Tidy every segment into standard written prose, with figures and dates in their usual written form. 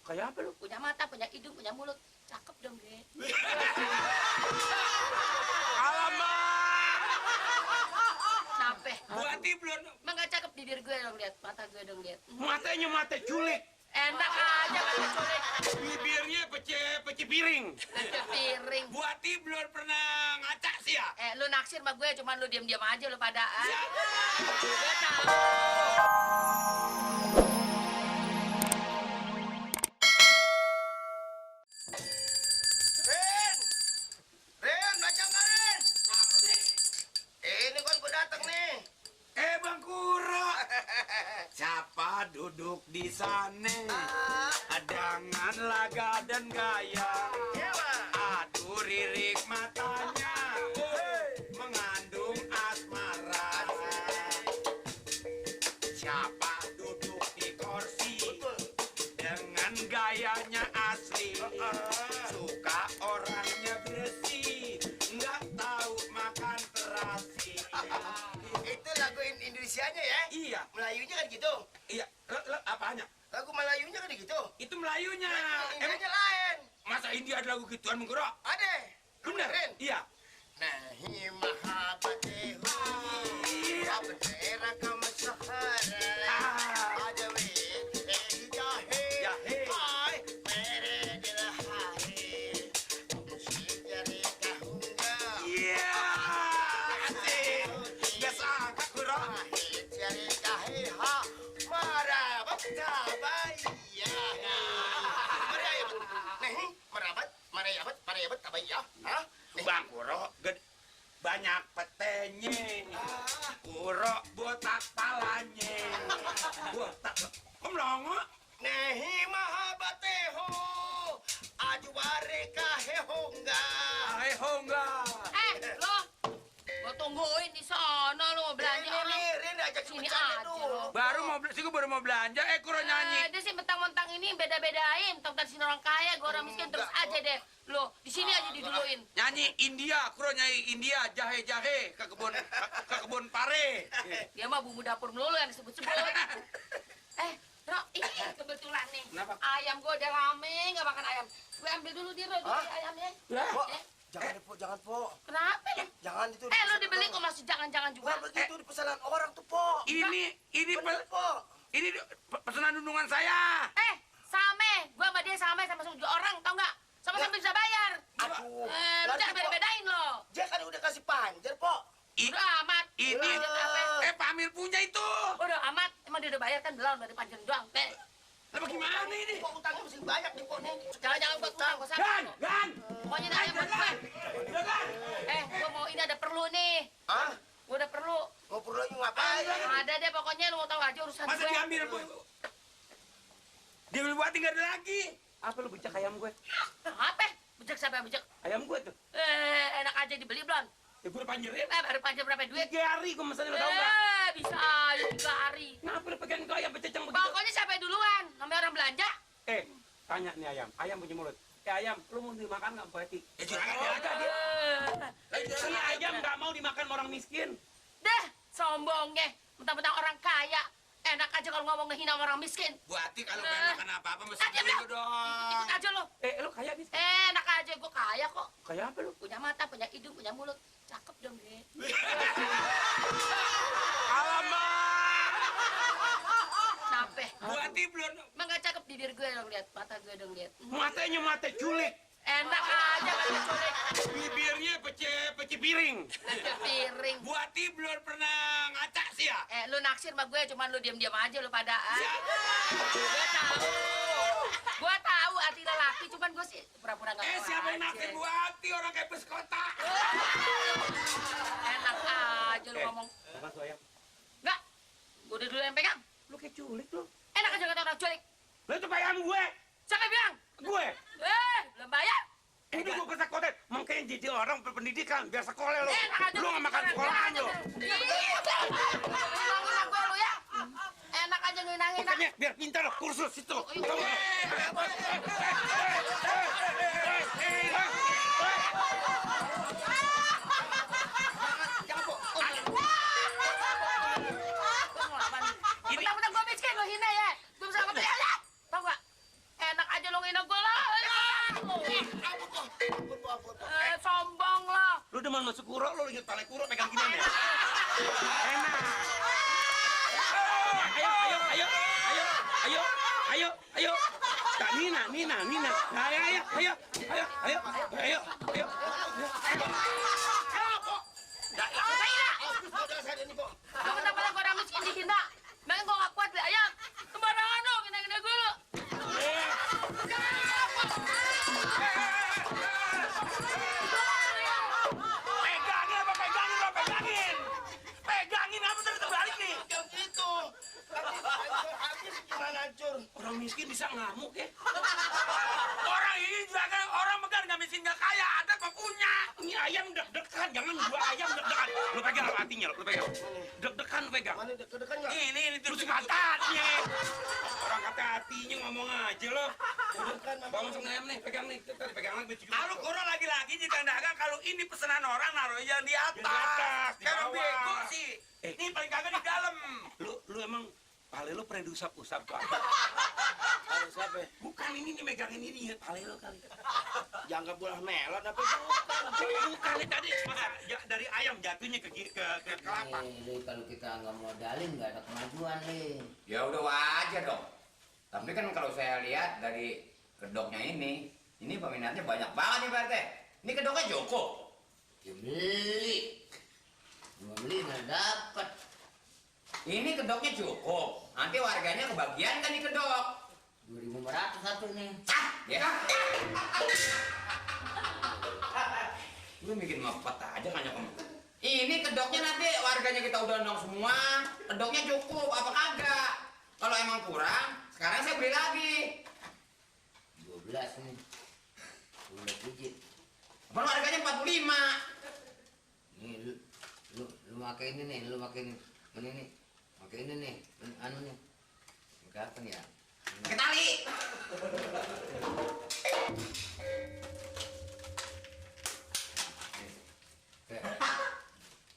Kayak apa lu? Punya mata, punya hidung, punya mulut. Cakep dong, Ge. Alamak! Kenapa? Buati belum. Emang gak cakep bibir gue dong, lihat. Mata gue dong, lihat. Matanya mata culik. Enak aja mata culik. Bibirnya pece piring. Pece piring. Buati belum pernah ngaca sih ya? Lu naksir sama gue, cuman lu diam-diam aja lu pada. Ya. Gue tahu. Ren, baca nggak Ren? Apa sih? Ini kan gue datang nih. Bang Kuro. Siapa duduk di sana? Dengan laga dan gaya. Iya, Bang. Aduh ririk matanya. Mengandung asmara. Siapa duduk di kursi? Betul. Dengan gayanya asli. Suka orangnya bersih. Nggak tahu makan terasi. Itu lagu Indonesianya ya? Iya. Melayunya kan gitu. Iya. Apanya? Lagu Melayunya kan gitu. Itu Melayunya. Indonesianya lain. Masa India ada lagu gituan Bang Kuro? Ada. Bener? Ren. Iya. Nahi mahabbatehu. Iya. Abdera kama sahara. Ah. Ada we. Jahe. Jahe. Hai. Mere dil hari. Musyikari kahunga. Iya. Asik. Gak sangka Kuro. Ahit cari jahe ha. Marabat tabaya. Marabat. Nahi marabat. Marabat tabaya. Hah? Bang Kuro banyak petenya. Kuro botak palanya. Botak. Om longo. Nehi mahabateho ajuare kahehonga. Ayo enggak. Lo. Gue tungguin di sono lu mau belanja orang. Rin ajak Sini bercanda aja tuh. lo. Baru mau beli, sih baru mau belanja. Kuro nyanyi. Dia sih mentang-mentang ini beda-bedain. Mentang-mentang sini orang kaya, gue orang miskin terus Enggak, aja deh. Lo di sini aja diduluin. Nyanyi India, Kuro nyanyi India, jahe-jahe ke kebun pare. Dia mah bumbu dapur melulu yang disebut-sebut. Ro, ini kebetulan nih. Kenapa? Ayam gue udah rame nggak makan ayam. Gue ambil dulu di Ro, Hah? ayamnya. Po, Eh, jangan po, jangan po. Kenapa lu? Jangan itu. Lu dibeli kok masih jangan-jangan juga. Bukan begitu di pesanan orang tuh po. Ini Bener po. ini pesanan undangan saya. Same. Gue sama dia sama juga orang, tau nggak? Sama-sama bisa bayar. Aduh. Lu Nanti, jangan Po. beda-bedain lo. Dia kan udah kasih panjer po. Udah amat. Ini Pak Amir punya itu. Udah amat. Emang dia udah bayar kan belum dari panjang doang. Lah bagaimana ini? Po utangnya mesti banyak nih po nih. Jangan buat utang, gue Gan. Pokoknya ini ayam buat gue. Gue mau ini ada perlu nih. Hah? Gue udah perlu. Mau perlu lagi ngapain? Ada deh pokoknya lu mau tahu aja urusan Masa gue. diambil Bu? Diambil buat tinggal lagi. Apa lu becak ayam gue? Apa? Bejek siapa yang bejek? Ayam gue tuh. Enak aja dibeli belum? Ya gue udah panjerin. Baru panjang berapa duit? 3 hari gue mesennya lo tau nggak? Bisa aja 3 hari. Kenapa lu pegang tuh ayam bececang begitu? Pokoknya siapa yang duluan? Namanya orang belanja. Tanya nih ayam. Ayam punya mulut. Ayam, lu mau dimakan nggak Bu Eti? Jangan aja dia. Ini ayam nggak mau dimakan orang miskin. Dah, sombongnya. Mentang-mentang orang kaya. Enak aja kalau ngomong ngehina orang miskin. Bu Ati kalau pengen makan apa-apa mesti Diam, dulu dong. Ikut aja lo. Lu kaya miskin? Enak aja, gue kaya kok. Kaya apa lu? Punya mata, punya hidung, punya mulut. Cakep dong, Ge. Alamak! Kenapa? Bu Ati belum. Emang gak cakep bibir gue dong, lihat. Mata gue dong, lihat. Matanya mata culik. Enak aja mata culik. Bibirnya pece piring. Pece piring. Bu Ati belum pernah ngaca sih ya? Lu naksir sama gue, cuman lu diam-diam aja lu pada. Gue tahu. Gue tahu hati lelaki, cuman gue sih pura-pura gak tahu Siapa yang aja. naksir Bu Ati? Orang kayak peskota. Enak aja lu ngomong. Makan tuh ayam. Enggak. Gue udah dulu yang pegang. Lu kayak culik lu. Enak aja kata orang culik. Lu itu ayam gue. Siapa yang bilang? Gue. Belum bayar. Ini gue ke sekolah. Makanya jadi orang berpendidikan. Biar sekolah lu. Enak aja. Lu nggak makan sekolahan lu. Nginang-nginang gue lu ya. Enak aja nginang-nginang. Makanya biar pintar lo kursus itu. Tahu nggak? Jangan po. Mentang-mentang gue miskin lu hina ya. Gue bisa ngerti ya. Tau gak? Enak aja pala kurang pegang gini ya. Enak. Ayo, ayo, ayo, ayo, ayo, ayo, ayo. Kak Nina. Ayo, ayo, ayo, ayo, ayo, ayo, ayo. Kamu tak pernah orang miskin dihina. Memang gua gak kuat deh, ayam. Sembarangan dong, gina-gina gue lu. Pegangin apa terus terbalik nih? Yang gitu. Habis gimana hancur? Orang miskin bisa ngamuk ya? Orang ini juga kan orang megang nggak miskin nggak kaya, ada kok punya. Ini ayam deg-degan, jangan dua ayam deg-degan. Lu pegang hatinya, lu pegang. Deg-degan lu pegang. Mana deket-deket nggak? Ini terus kata hatinya. Orang kata hatinya ngomong aja lo. Bawa masuk ayam nih, pegang nih. Kita pegang lagi. Kalau kurang lagi-lagi jika dagang, kalau ini pesanan orang naruh yang di atas. Di atas, di Kalau bawah. bego sih, ini paling kagak di dalam. Lu emang pale lu pernah diusap-usap tuh? Ada siapa? Bukan ini nih megangin ini ya, pale lu kali. Jangka buah melon apa bukan? Bukan tadi masa dari ayam jatuhnya ke kelapa. Nih, kalau kita nggak modalin nggak ada kemajuan nih. Ya udah wajar dong. Tapi kan kalau saya lihat dari kedoknya ini peminatnya banyak banget nih Pak RT. Ini kedoknya Joko. Ya beli, mau beli nggak dapat. Ini kedoknya cukup. Nanti warganya kebagian kan di kedok. 2.500 satu nih. Ah, ya kan? Lu bikin mepet aja kan nyokong. Ini kedoknya nanti warganya kita udah undang semua. Kedoknya cukup apa kagak? Kalau emang kurang, sekarang saya beli lagi. 12 nih. 12 biji. Apalagi harganya 45. Nih lu pakai ini nih, lu pakai ini nih. Pakai ini nih, anu nih. Kapan ya? Pakai tali.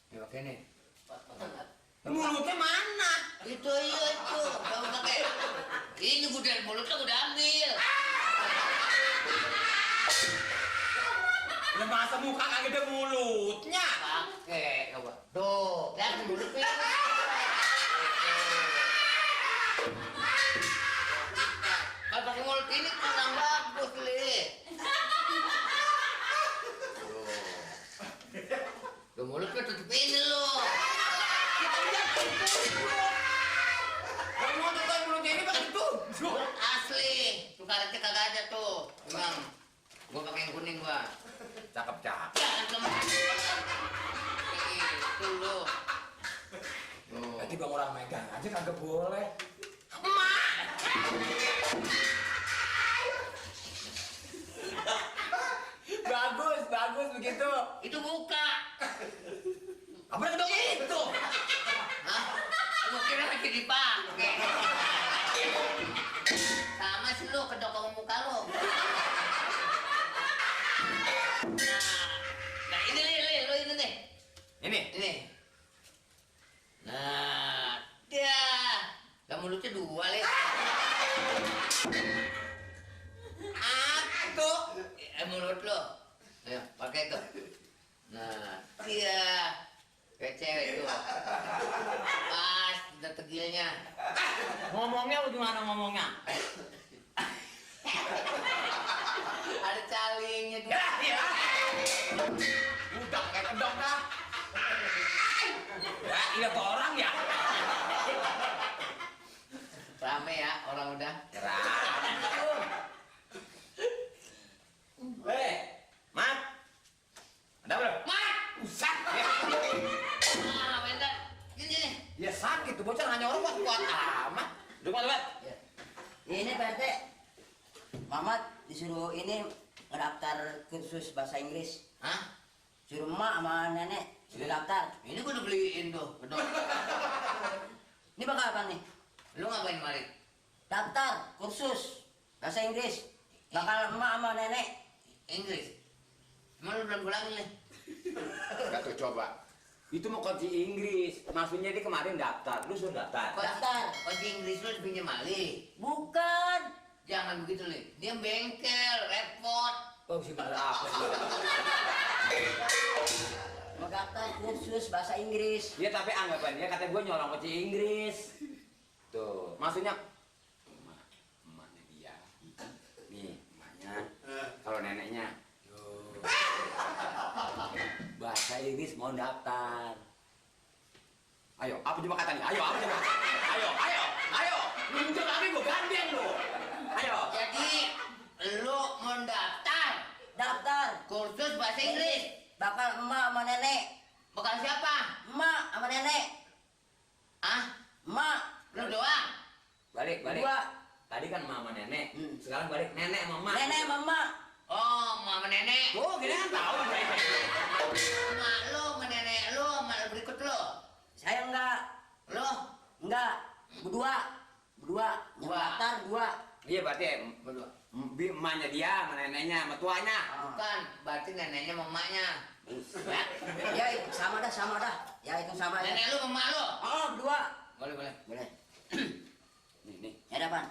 Nih pakai ini. Mulutnya mana? Itu iya itu. Kamu pakai. Ini udah mulutnya udah ambil. Lah masa muka kagak ada mulutnya? Pakai coba. Tuh, lihat mulutnya. Kalau pakai mulut ini kurang bagus, Li. Tuh, mulutnya tutup ini loh. Kita lihat kalau mau tutup mulutnya ini pakai tutup. Mulut asli. Tuh karetnya kagak ada tuh. Memang. Gua pakai yang kuning, gua. Cakep-cakep. Jangan temen. Itu loh. Tuh. Nanti bang orang megang aja kagak boleh. Bagus begitu. Itu buka. Apa yang kedoknya itu? Hah? Gua kira lagi dipakai. Sama sih lu kedok sama muka lu. Nah ini lu ini nih. Ini. Ini. Nah, dia. Lah mulutnya dua, Le. Aku. Mulut lu. Ayo, pakai itu. Nah, dia. Kayak cewek tuh. Pas, udah tegilnya. Ngomongnya lu gimana ngomongnya? Ada calingnya tuh. Ya. Udah kayak kedok dah. Ya, iya tuh orang ya. Rame ya, orang udah. Mat. Ada belum? Mat! Usah. Ya. Ah, bentar. Ini nih. Ya sakit tuh bocah hanya orang kuat amat. Depan depan. Ya. Ini Pak RT, Mamat disuruh ini ngedaftar kursus bahasa Inggris. Hah? Suruh emak sama nenek suruh daftar. Ini gua udah beliin tuh, kedok. Ini bakal apa nih? Lu ngapain mari? Daftar kursus bahasa Inggris. Bakal emak sama nenek. Inggris. Emang lu belum pulang nih? Enggak tuh coba. Itu mau kunci Inggris. Maksudnya dia kemarin daftar. Lu suruh daftar. Daftar. Kunci Inggris lu dipinjam Ali. Bukan. Jangan begitu, Li. Dia bengkel, repot. Oh, si mana apa sih? mau daftar kursus bahasa Inggris. Dia tapi anggapan dia kata gue nyolong kunci Inggris. Tuh, maksudnya emaknya dia. Nih, emaknya. Kalau neneknya. Tuh. Bahasa Inggris mau daftar. Ayo, apa coba katanya? Ayo, apa coba? Ayo. Muncul lagi gue gantian lu. Ayo. Jadi lu mau daftar Daftar kursus bahasa Inggris. bakal emak sama nenek. Bukan siapa? Emak sama nenek. Ah, Emak lu doang. Balik. dua. Tadi kan mama nenek. Hmm. Sekarang balik nenek sama emak. Nenek sama emak. Oh, mama nenek. Oh, gini kan tahu. Mak lu, sama nenek lu, sama lu berikut lu. Saya enggak. Lu, Berdua. Yang Dua. daftar dua. Iya berarti berdua. Emaknya dia sama neneknya sama tuanya. bukan. Berarti neneknya sama emaknya. Ya sama dah. Ya itu sama ya. Nenek lu sama emak lu. Oh, berdua. Boleh. Boleh. Nih. Ya depan.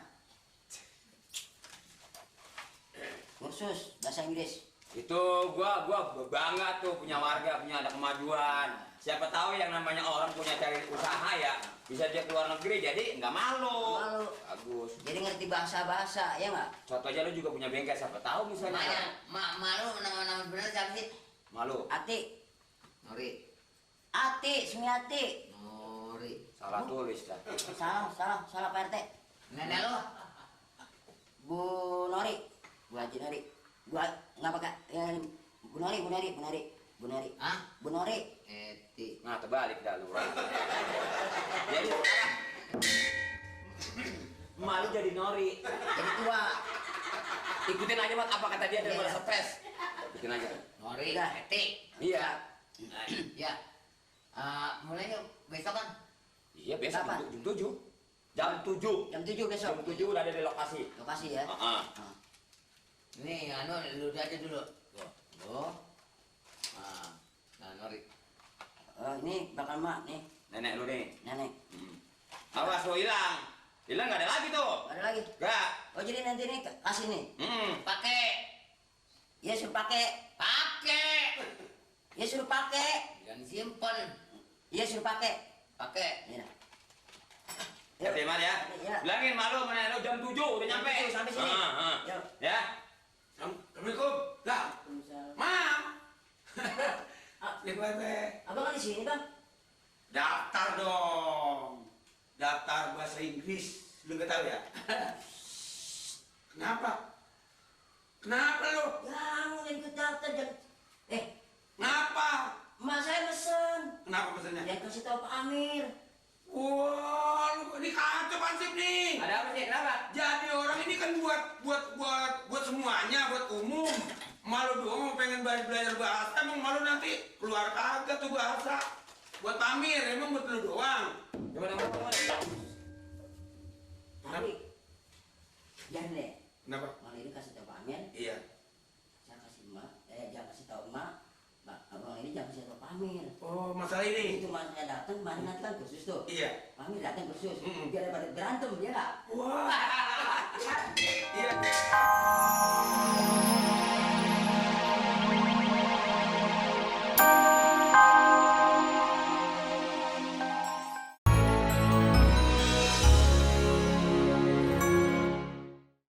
Kursus bahasa Inggris. Itu gua bangga tuh punya warga, punya ada kemajuan. Siapa tahu yang namanya orang punya cari usaha ya bisa dia keluar negeri jadi nggak malu. Malu. Bagus. Jadi ngerti bahasa ya nggak? Contoh aja lu juga punya bengkel siapa tahu Emaknya, misalnya. mak lu nama bener siapa sih? Malu. Ati. Nori. Sumiati. Nori. Salah tulis dah. Salah Pak RT. Nenek lu? Bu Nori. Bu Haji Nori. Nggak pakai. Ya, Bu Nori. Hah? Bu Nori. Eti. Nah terbalik dah lu. Jadi malu jadi nori. Jadi tua. Ikutin aja mat apa kata dia daripada Iya. stres. Ikutin aja. Nori. Udah. Eti. Iya. Ya. Mulainya besok kan? Iya besok Kapan? jam 7. Jam 7. Jam 7 besok. Jam 7 udah ada di lokasi. Lokasi ya. Heeh. Nih, lu aja dulu. Tuh. Lu. Nah, Nori. Ini bakal mak nih. Nenek lu nih. Nenek. Awas lu hilang. Hilang nggak ada lagi tuh. Ada lagi. Enggak. Oh jadi nanti nih kasih nih. Pakai. Ya suruh pakai. Pakai. Ya suruh pakai. Jangan simpen. Ya suruh pakai. Pakai. Ini dah. Ya terima ya. Ya. Bilangin malu sama nenek lu jam 7 udah nyampe. Jam 7 sampai sini. Yuk. Ya. Assalamualaikum. Lah, Mam. Abang kan di sini bang. Daftar dong. Daftar bahasa Inggris. Lu nggak tahu ya? Kenapa? Kenapa lu? Jangan ikut daftar jangan. Ngapa? Emak saya pesen. Kenapa pesannya? Dia kasih tahu Pak Amir. Wah, lu ini kacau Pansip nih. Ada apa sih? Kenapa? Jadi orang ini kan buat semuanya, buat umum. Malu doang mau pengen belajar bahasa, emang malu nanti keluar kagak tuh bahasa. Buat Amir, emang buat lu doang. Gimana? Tapi jangan deh. Kenapa? Malah ini kasih tahu Pak Amir. Iya. Saya kasih emak. Jangan kasih tahu emak. Abang ini jangan kasih tahu Pak Amir. Oh, masalah ini. Itu mas saya datang, kemarin nanti kan kursus tuh. Iya. Pak Amir datang kursus. Mm-mm. Biar daripada berantem, dia nggak? Wah. Iya.